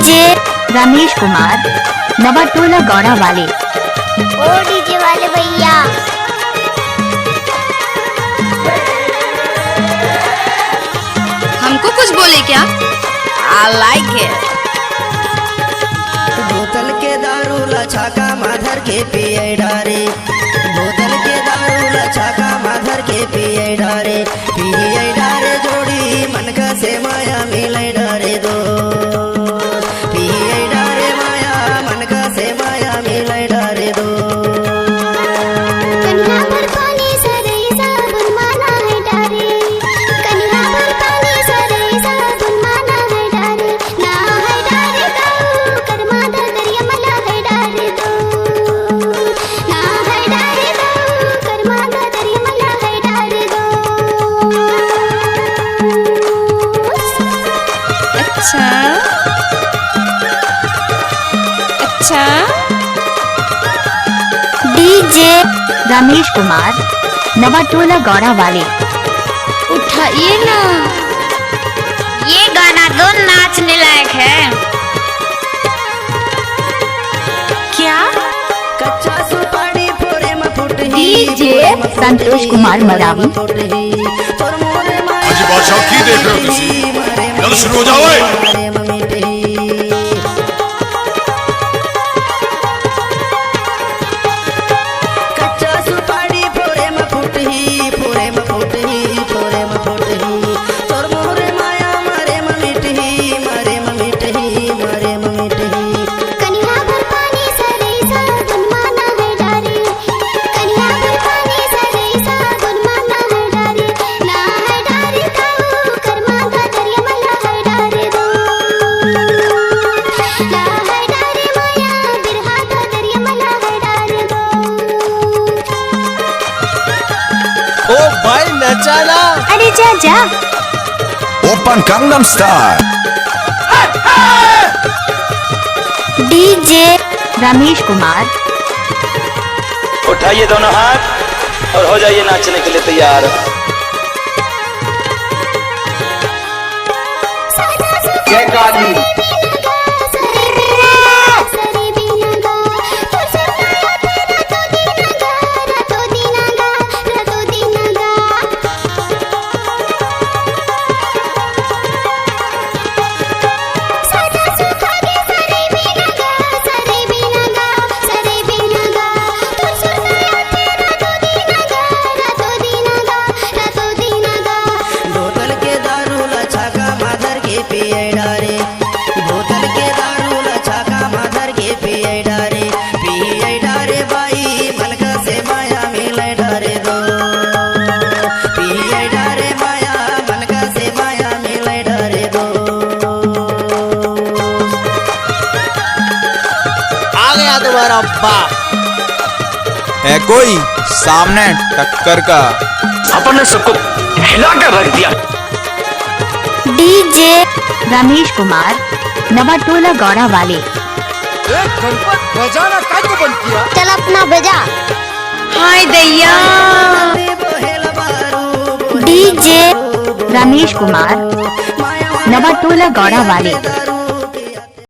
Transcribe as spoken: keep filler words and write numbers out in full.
जे रमेश कुमार, नवा टोला गौड़ा वाले। ओ डीजे वाले भैया। हमको कुछ बोले क्या? I like it। बोतल के दारू ला छाका मा धर के पिए डारे। बोतल के दारू ला छाका मा धर के पिए डारे। पिए डारे जोड़ी मन का से माया मिले डारे दो। पिए डारे माया मन का से माया मिले डारे दो। कन्या भर पानी सरई साबुन माना है डारे। कन्या भर पानी सरई साबुन माना है डारे। ना है डारे दो, कर्मा दा दरिया मला है डारे दो। ना है डारे दो, कर्मा दा दरिया मला है डारे दो। अच्छा, अच्छा। डीजे रमेश कुमार, नवा टोला गौड़ा वाले। उठाइए ना। ये गाना तो नाचने लायक है। क्या? कच्चा सुपारी फोरे में फुटही, डीजे फोरे में संतोष फुटही, कुमार फोरे में मरावी। फुटही। तोर मोरे माया अजी बादशाह की देख रहे हो तुसी? मारे में चलो शुरू हो जाओ, ओए। मारे में मिटही। कच्चा सुपारी फोरे में फुटही, फोरे में फुटही, फोरे में फुटही। तोर मोरे माया मारे में मिटही, मारे में मिटही, मारे में मिटही। कनिहा भर पानी सरई साबुन माना है डारे। कनिहा भर पानी सरई साबुन माना है डारे। ना है डारे ताऊ कर्मा का दरिया मला है डारे दो। ना है डारे माया बिरहा का दरिया मला है डारे दो। ओ भाई नचाना। अरे जा जा। Open Gangnam Style। DJ Ramesh Kumar. उठाइए दोनों हाथ और हो जाइए नाचने के लिए तैयार। जय काली। बोतल के दारू ला छाका मा धर के पिए डारे। बोतल के दारू ला छाका मा धर के पिए डारे। पिए डारे बाई मन का से माया मिले डारे दो। पिए डारे माया मन का से माया मिले डारे दो। आ गया तुम्हारा बाप। है कोई सामने टक्कर का? अपन ने सबको हिला कर रख दिया। डीजे रमेश कुमार, नवा टोला गौड़ा वाले। ए, गणपत बजाना काय को बंद किया? चल अपना बजा। हाय दैया। डीजे रमेश कुमार, नवा टोला गौड़ा वाले।